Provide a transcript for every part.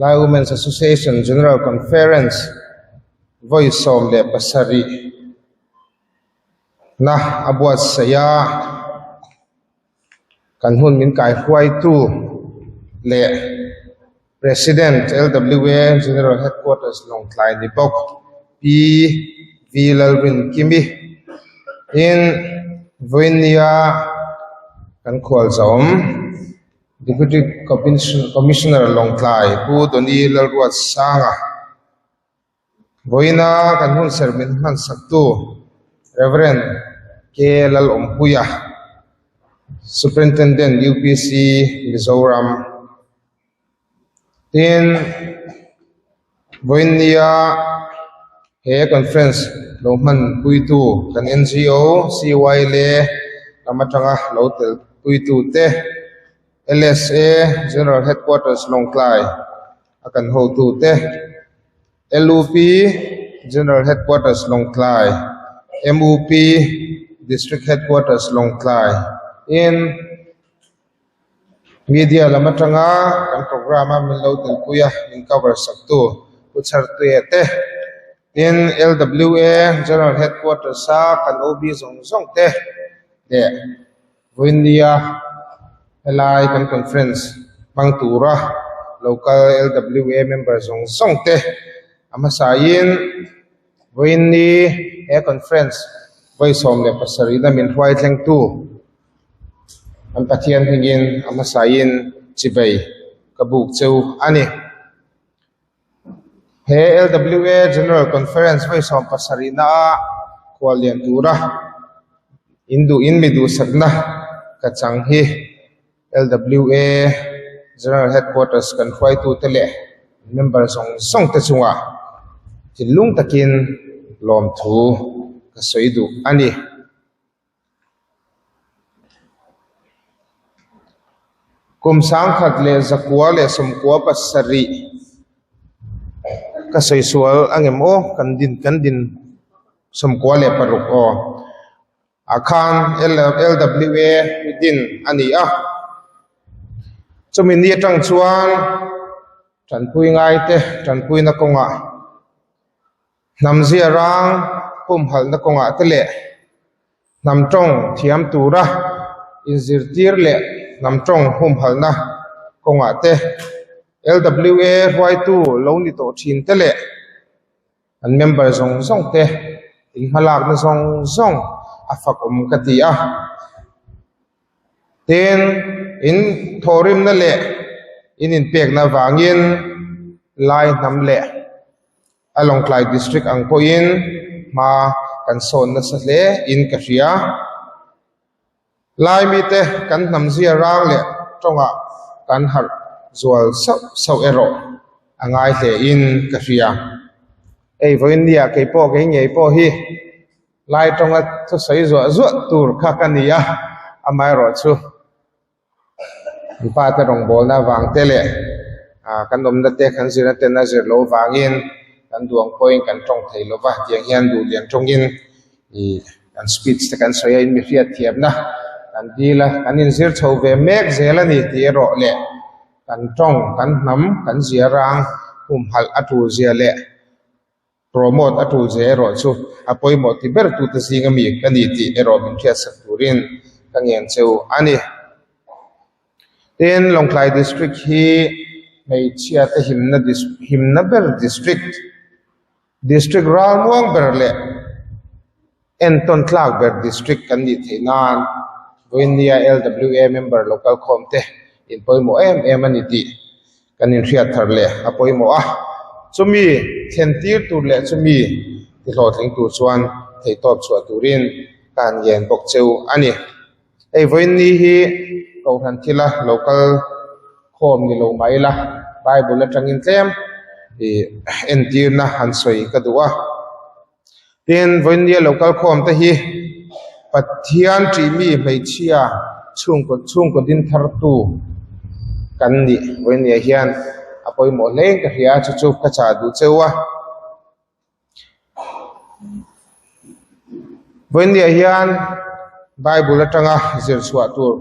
Lai Women's Association General Conference vawi 17 na a buatsaih a kan hun min kaihruaitu leh President LWA General Headquarters Lawngtlai ni bawk Pi V Lalrinkimi in vawinia kan khualzawm Deputy Commissioner Lawngtlai Pu Doni Lalruatsanga Vawiina kan hun serh min hman saktu Rev. K. Lalawmpuia, Superintendent UPC Mizoram tin vawinia he conference lo hman puitu kan NGO CYLA lam atanga lo tel puitu te LSA General Headquarters Lawngtlai a kan hotute LUP General Headquarters Lawngtlai, MUP District Headquarters Lawngtlai in media lam atanga kan programme a min lo telpui a min cover saktu Pu Chhartuia te tin LWA General Headquarters a kan OB zawng zawng te leh Vawinia helai kan conference hmang tura local LWA member zawng zawng te a hmasain Vawiini he conference vawi 17 na min hruai thlengtu an Pathian hmingin a hmasain chibei ka buk cheu a ni. He LWA General Conference vawi 70 na a khual lian tura in duh in mi duhsakna ka chang hi LWA General Headquarters kan hruaitute leh member zawng zawng te chungah thinlung takin lawmthu ka sawi duh a ni. Kum 1997 ka sawi sual angem aw kan din kan din 96 aw ah khan LWA din a ni a chumi ni atang chuan tanpui ngai te tanpuina kawngah Hnam zia rang humhalhna kawngah te leh hnam tawng thiam tura inzirtir leh hnam tawng humhalhna kawngah te LWA hruaitu lo ni tawh thin te leh an member zawng zawng te inhmalakna zawng zawng a fak awm ka ti a. Tin, in thawhrimna leh in inpekna avangin lai hnam leh a Lawngtlai District ang pawhin hma kan sawn nasa hle in ka hria. Lai mite kan hnam zia rang leh tawngah kan harh zual sauh sauh erawh a ngai hle in ka hria. Hei vawiin kei pawh kei ngei pawh hi lai tawnga thusawi zuah zuah tur kha ka ni a, amaherawhchu An pa te rawngbawlna avang te leh ah kan awmna te kan zirna ten a zir loh avangin kan duang pawhin kan tawng thei lo va tiang hian duh lian tawngin ih kan speech te kan sawi a in mi hriat thiamna kan dil a kan inzir chho ve mek zel a ni tih erawh leh kan tawng kan hnam kan zia rang humhalh a tul zia leh Promote a tul ze erawh chu a pawimawh ti ber tute zing ami ka ni tih erawh min hriatsak turin ka ngen cheu a ni. Tin, Lawngtlai District hi hmeichhia te himna himna ber district, district ralmuang ber leh entawn tlak ber district kan nih theih nan vawinia LWA member local khawm te in pawimawh em em a ni tih kan inhriat thar leh a pawimawh a. Chumi thlen tir tur leh chumi ti hlawhtling tur chuan theihtawp chhuah turin ka han ngen bawk cheu a ni. Hei vawiin ni hi Kohhran thila local khawm ni lo mai ila Bible atangin tlem ih entirna han sawi ka duh a. Tin, vawinia lo kal khawm te hi Pathian ṭihmi hmeichhia chhungkaw chhungkaw din thartu kan nih vawinia hian a pawimawh hle in ka hria a, chu chu ka chah duh cheu a. Vawinia hian Bible atanga zir chhuah tur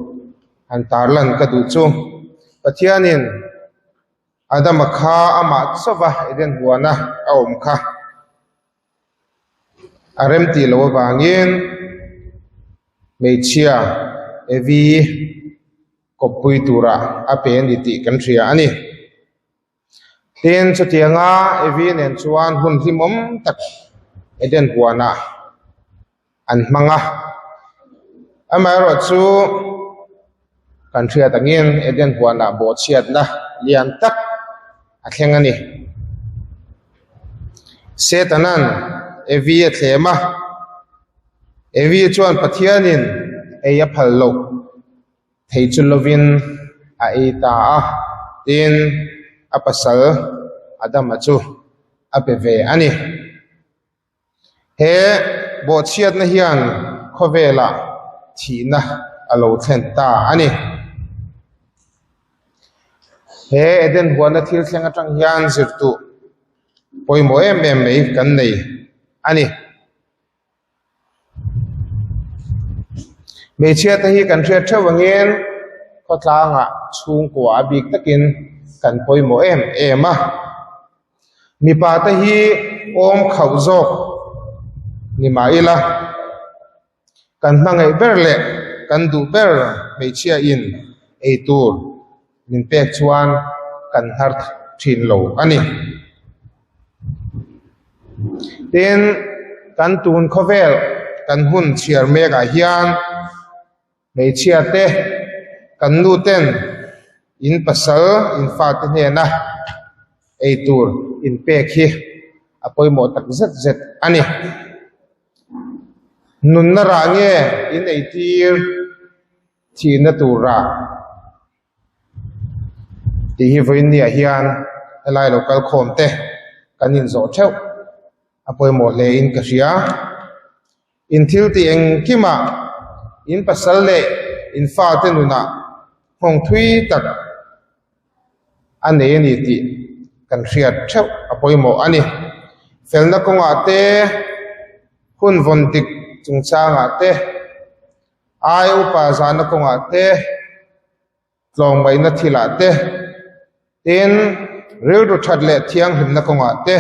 han tarlan ka duh chu Pathianin. Adama kha amah chauva Eden huana a awm kha a remtih loh avangin hmeichhia Evi kawppui tura a pe a ni tih kan hria a ni. Tin, chutianga Evi nen chuan hun hlimawm tak Eden huanah an hmang a. Amaherawhchu, kan hriat angin Eden huanah bawhchhiatna lian tak a thleng a ni. Setanan Evi a thlem a, Evi chuan Pathianin ei a phal loh thei chu lovin a ei ta a, tin a pasal Adama chu a pe ve a ni. He bawhchhiatna hian khawvelah thihna a lo thlen ta a ni. He Eden huana thil thleng atang hian zirtuh pawimawh em em mai kan nei a ni. Hmeichhia te hi kan hriat theuh angin khawtlangah chhungkua a bik takin kan pawimawh em em a. Mipa te hi awm khauh zawk ni mah ila kan hmangaih ber leh kan duh ber hmeichhia in ei tur min pek chuan kan hnar thin lo a ni. Tin, kan tun khawvel kan hun chhiar mek ah hian hmeichhia te kan nu ten in pasal in fate hnena ei tur in pek hi a pawimawh tak zet zet a ni. Nunna rah nge in eitir thihna tur rah? Tih hi vawiinniah hian helai lo kal khawm te kan inzawh theuh a pawimawh hle in ka hria. In thil tih engkimah in pasal leh in fate nunah nghawng thui tak a nei a ni tih kan hriat theuh a pawimawh a ni. Felna kawngah te, hun vawn dik chungchangah te, Ai upa zahna kawngah te, tlawmngaihna thilah te, tin rilru that leh thianghlimna kawngah te,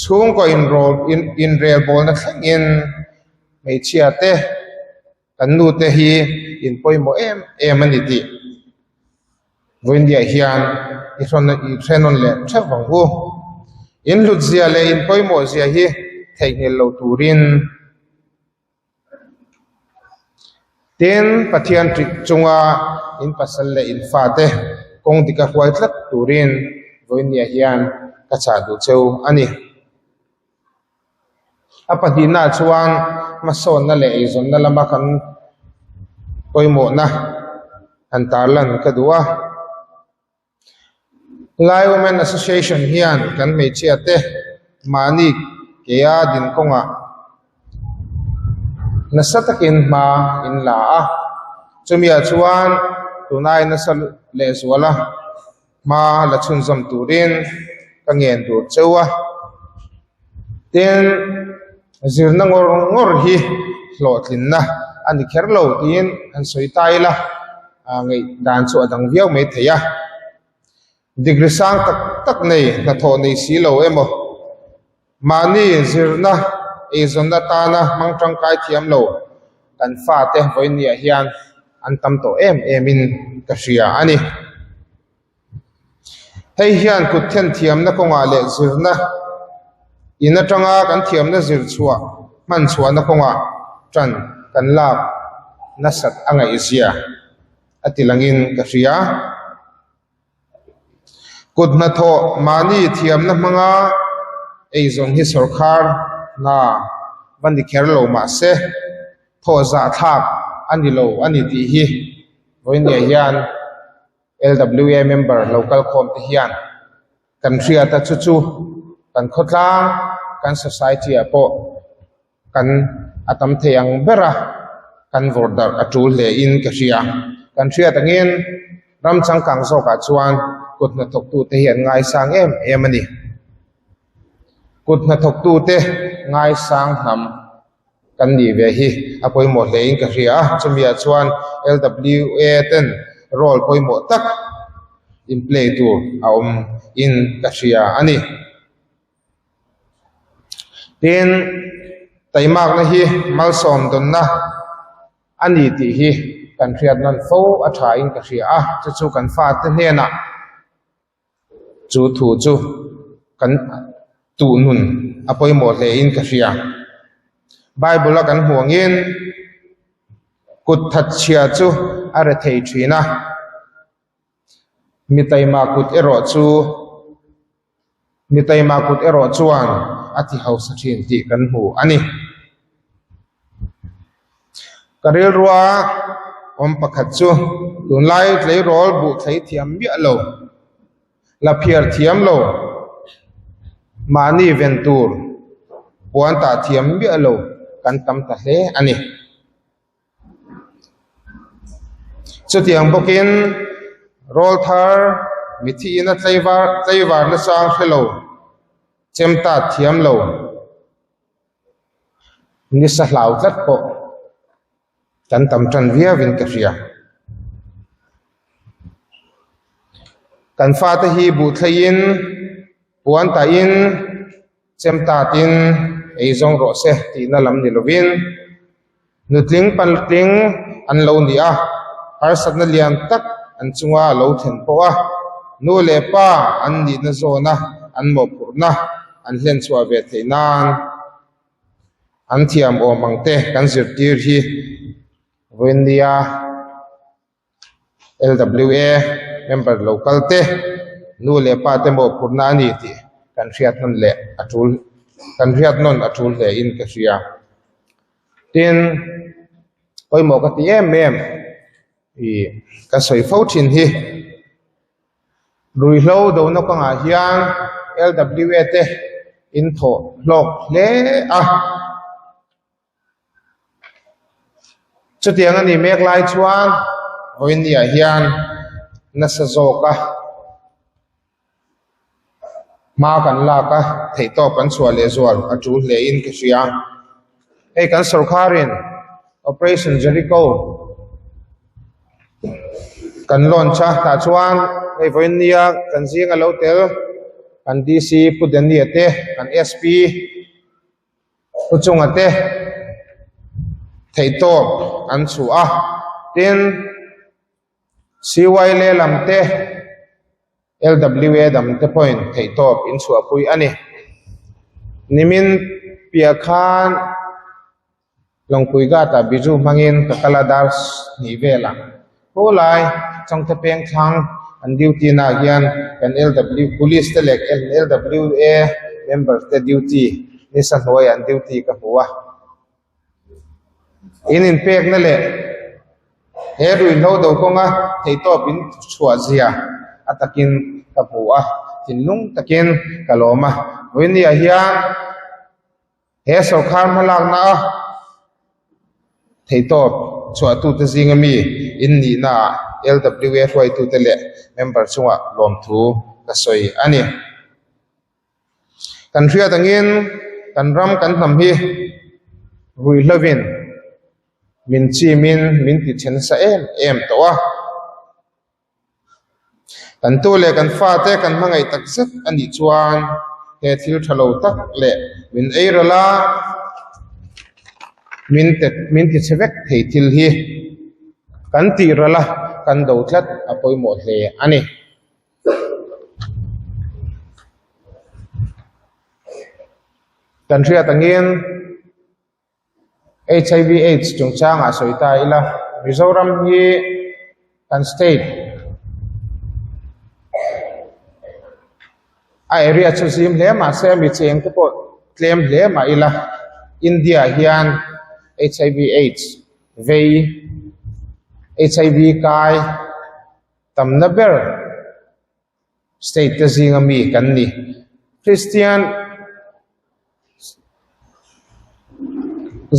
chhungkaw inrawl inrelbawlna thlengin hmeichhia te kan nu te hi in pawimawh em em a ni tih Vawiindiah hian i hrawn i hrenawn leh theuh vang u. In hlutzia leh in pawimawh zia hi theihnghilh lo turin. Tin, Pathian ṭih chunga in pasal leh in fate kawng dik a hruai tlat turin vawiinniah hian ka chah duh cheu a ni. A pahnihnaah chuan hmasawnna leh eizawnna lama kan pawimawhna han tarlan ka duh a. Lai Women Association hian kan hmeichhia te mahni keia din kawngah nasa takin hma in la a, chumiah chuan tunai nasa lehzuala hma la chhunzawm turin ka ngen tur cheu a. Tin, zirna ngawr ngawr hi hlawhtlinna a ni kher lo tiin han sawi ta ila, ngaih dan chu a dang viau mai thei a. Degree sang tak tak nei, hnathawh nei si lo emaw, mahni zirna eizawnna atana hmang tangkai thiam lo kan fate vawiinniah hian an tam tawh em emin ka hria a ni. Hei hian kut then thiamna kawngah leh zirna in atanga kan thiamna zir chhuah hman chhuahna kawngah tan kan lak nasat a ngaihzia a ti langin ka hria. Kut hnathawh mahni thiamna hmanga eizawn hi sawrkhar hna va ni kher lo mahse thawh zahthlak a ni lo a ni tih hi vawiinniah hian LWA member lo kal khawm te hian kan hriat a chu chu kan khawtlang kan society ah pawh kan a tam thei ang ber a kan vawrh darh a tul hle in ka hria. Kan hriat angin ram changkang zawkah chuan kut hnathawk tute hi an ngaisang em em a ni. Kut hnathawk tute ngaisang hnam. Kan nih ve hi a pawimawh hle in ka hria a, chumi ah chuan LWA ten role pawimawh tak In play tur a awm in ka hria a ni. Tin, taimakna hi malsawm dawnna a ni tih hi kan hriat nawn fo a tha in ka hria a, chu chu kan fate hnenah chu thu chu kan tuh nun a pawimawh hle in ka hria. Bible a kan hmuh angin kut that chhia chu a re thei thin a, mi taima kut erawh chu mi taima kut erawh chuan a ti hausa thin tih kan hmu a ni. Ka rilrua awm pakhat chu tunlai tleirawl buh thlei thiam miah lo, la phiar thiam lo, mahni ven tur puan tah thiam miah lo kan tam ta hle a ni. Chutiang bawkin rawl thar mithi ina tlaivar tlaivar nasang hre lo, chem tat thiam lo, nisa hlau tlat pawh kan tam tan viauin ka hria. Kan fate hi buh thleiin puan tahin chem tatin ei zawng rawh se tihna lam ni lovin nutling pantling an lo ni a, harsatna lian tak an chunga a lo thlen pawh a, nu leh pa an nihna zawna an mawhphurhna an hlen chhuah ve theih nan an thiam awm ang te kan zirtir hi vawiinnia LWA member lo kal te nu leh pa te mawhphurhna a ni tih kan hriat nawn leh a tul kan hriat nawn a tul hle in ka hria. Tin, pawimawh ka ti em em ih ka sawi fo thin hi ruihhlo dona kawngah hian LWA te in thawh hlawk hle a. Chutiang a nih mek lai chuan vawiinniah hian nasa zawk a hma kan lak a theihtawp kan chhuah leh zual a tul hle in ka hria. Hei kan sorkarin Operation Jericho kan launch a tah chuan hei vawiinnia kan zinga lo tel kan DC Pu Dania te kan SP Pu chunga te theihtawp an chhuah a, tin CY lehlam te LWA dam te pawhin theihtawp in chhuahpui a ni. Nimin piah khan Lawngpui Ghat ah Biju hmangin ka kal a dar hnih velah khulai Chawngte peng thlang an duty naah hian kan LW Police te leh LWA member te duty nisa hnuaiah an duty ka hmu a. In inpekna leh he ruihhlo do kawnga theihtawp in chhuah zia a takin ka hmu a, thinlung takin ka lawm a. Vawinia hian he sawrkhar hmalakna a theihtawp chhuahtute zinga mi in nihna ah LWA hruaitute leh member chungah lawmthu ka sawi a ni. Kan hriat angin kan ram kan hnam hi ruihhlovin min chimin min ti then nasa em em tawh a. Kan tu leh kan fate kan hmangaih tak zet a nih chuan he thil tha lo tak leh min ei ral a, min te min ti chhe vek thei thil hi kan tih ral a, kan do tlat a pawimawh hle a ni. Kan hriat angin HIV AIDS chungchangah sawi ta ila Mizoram hi kan state a area chu zim hle mahse mi cheng te pawh tlem hle mah ila India hian HIV AIDS vei HIV kai Tamna ber state te zinga mi kan ni. Kristian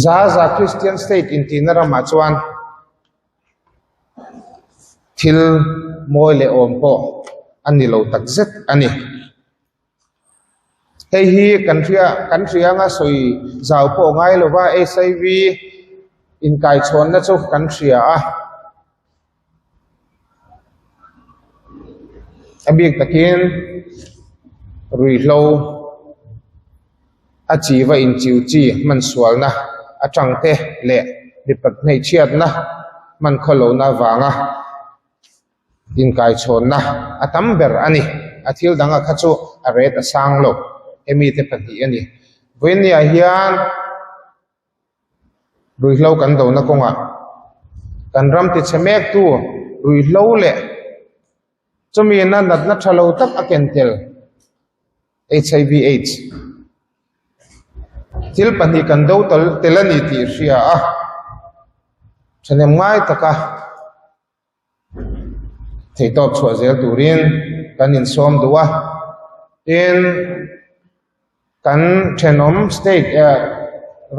za za Kristian state intihna ramah chuan thil mawi leh awm pawh a ni lo tak zet a ni. Hei hi kan hria kan hria anga sawi zau pawh ngai lova HIV inkaichhawnna chu kan hria a. A bik takin ruihhlo a chi va inchiu chi hman sualna atang te leh mipat hmeichhiatna hman khawlohna avanga inkaichhawnna a tam ber a ni. A thil danga kha chu a ret a sang lo. Hemi te pahnih a ni. Vawinia hian Ruihhlo kan dona kawngah kan ram tichhe mektu ruihhlo leh chumi na natna tha lo tak a ken tel HIV AIDS thil pahnih kan do tel a ni tih hria a thahnem ngai taka Theihtawp chhuah zel turin kan insawm duh a, tin kan thenawm state eh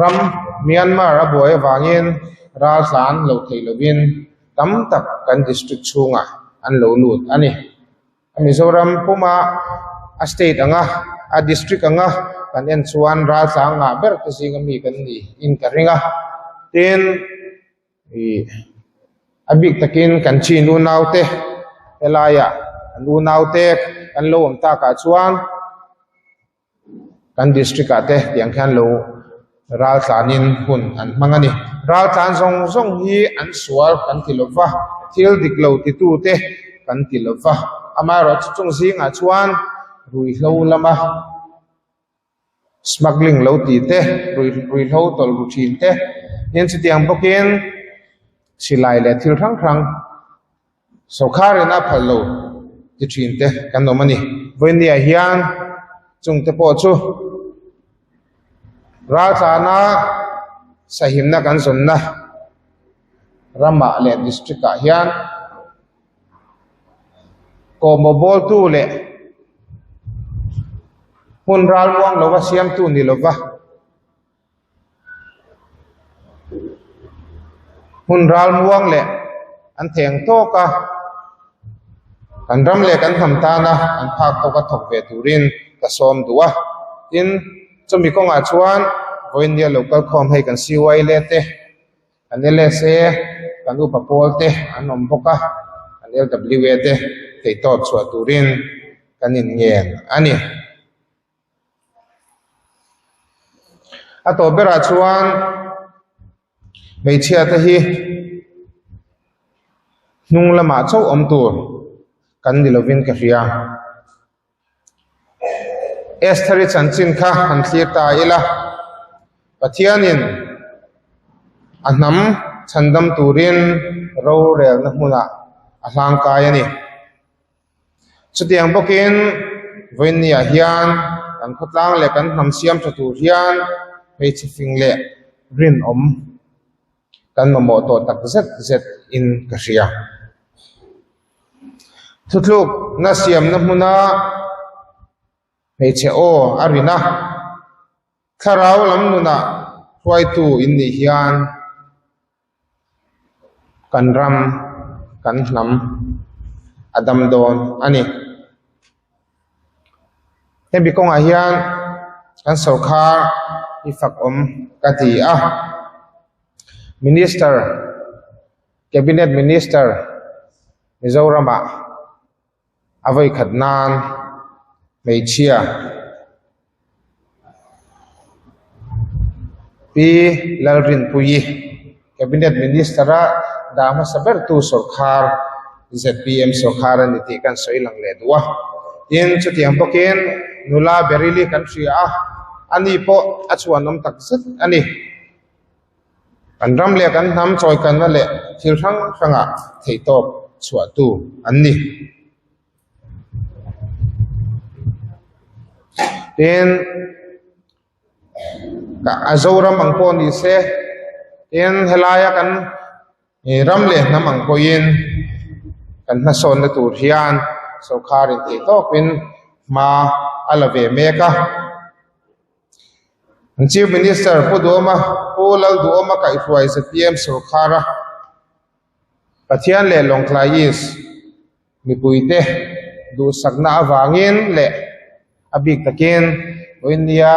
ram Myanmar a buai avangin ral tlan lo theih lovin tam tak kan district chhungah an lo lut a ni. Mizoram puma a state anga a district anga kan en chuan ral tlang ngah ber te zinga mi kan ni in ka ring a, tin. Ih a bik takin kan chin unaute helaiah an unaute kan lo awm takah chuan kan district ah te tiang khian lo ral tlanin hun an hmang a ni. Ral tlan zawng zawng hi an sual kan ti lo va, thil dik lo titu te kan ti lo va, amaherawhchu chung zingah chuan ruihhlo lama Smuggling lo tih te, ruihhlo tawlh ru thin te, tin chutiang bawkin silai leh thil hrang hrang sawrkharin a phal lo ti thin te kan awm a ni. Vawinia hian chungte pawh chu raltlana sahimna kan zawnna ramah leh district ah hian Kawhmawh bawltu leh hmun ral muang lova siamtu ni lova hmun ral muang leh an theng tawk a, kan ram leh kan hnam tana an phak tawk a thawk ve turin ka sawm duh a. Tin, chumi kawngah chuan vawiin nia lo kal khawm hei kan CY le te. Kan LSA, kan upa pawl te an awm bawk a, kan LWA te theihtawp chhuah turin kan inngen a ni. A tawp berah chuan hmeichhia te hi hnung lamah chauh awm tur kan ni lovin ka hria. Estheri chanchin kha han thlir ta ila, Pathianin a hnam chhandam turin rorelna hmunah a hlangkai a ni. Chutiang bawkin vawiinniah hian kan khawtlang leh kan hnam siam tha tur hian hmeichhe fing leh rinawm kan mamawh tawh tak zet zet in ka hria. Thutlukna siamna hmuna hmeichhe aw a rin a, thlarau lam nunah hruaitu in nih hian kan ram, kan hnam a dam dawn a ni. Hemi kawngah hian kan sawrkhar hi fak awm ka ti a, Minister Cabinet Minister Mizoramah a vawikhat nan hmeichhia Pi Lalrinpuii Cabinet Minister a dah hmasa bertu sawrkhar zpm sawrkhar a ni tih kan sawi lang leh duh a. Tin, chutiang bawkin nula Berili kan hria a, ani pawh a chhuanawm tak zet a ni. Kan ram leh kan hnam chawikanna leh thil hrang hrangah theihtawp chhuahtu an ni. Tin, a Zoram ang pawh ni se, tin helaia kan ram leh hnam ang pawhin kan hmasawnna tur hian sawrkharin theihtawpin hma a la ve mek a. An Chief Minister Pu Duhoma, Pu Lalduhoma kaihhruai zpm sawrkhar a Pathian leh Lawngtlai East mipuite duhsakna avangin leh a bik takin vawinia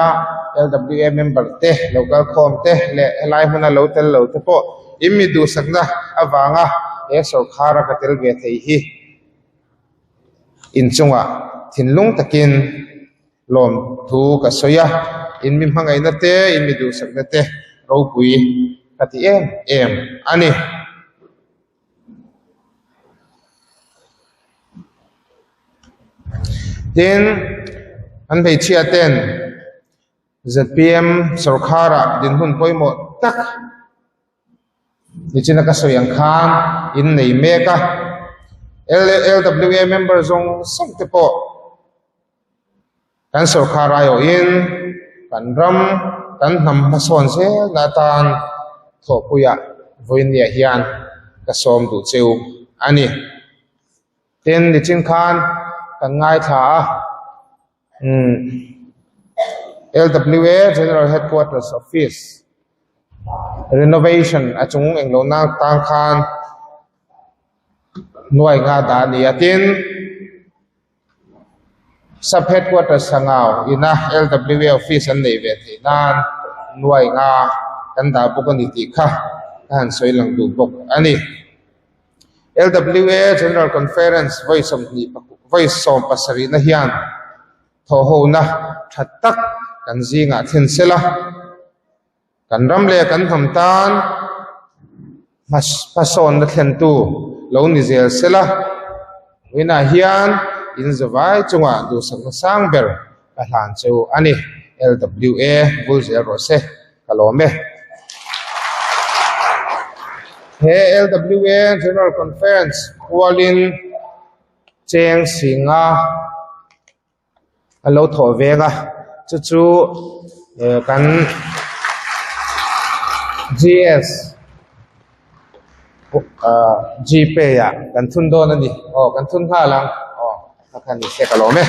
LWA member te lo kalkhawm te leh helai hmuna lo tel lo te pawh in mi duhsakna avanga he sawrkhara ka tel ve thei hi. Inchungah thinlung takin lawmthu ka sawi a, in mi hmangaihna te, in mi duhsakna te ropui ka ti em em a ni. Tin, an hmeichhia ten zpm sorkharah dinhmun pawimawh tak Nichina ka sawi ang khan in nei mek a, LWA member zawng zawng te pawh kan sorkar aiawhin kan ram kan hnam hmasawn zelna atan thawhpuiah vawinia hian ka sawm duh cheu a ni. Tin, nichin khan kan ngaithla a, LWA General Headquarters Office renovation a chung englo na tang khan nuai nga dah a ni a, tin, Sub Headquarters Sangau ina LWA Office an neih ve theih nan nuai nga kan dah bawk a ni tih kha ka han sawi lang duh bawk a ni. LWA General Conference vawi sawmhnih vawi sawm pasarihna hian thawhhona tha tak kan zingah thlen sela, kan ram leh kan hnam tan hmasawnna thlentu lo ni zel sela, vawiinah hian in zavai chungah duhsakna sang ber ka hlan cheu a ni. LWA vul zel rawh se. Ka lawm e. He LWA General Conference kualin cheng singa a lo thawh veng a, chu chu kan GS Gpay ah kan thun dawn a ni. Aw kan thun nghal ang. Aw ka khan ni se ka lawm e.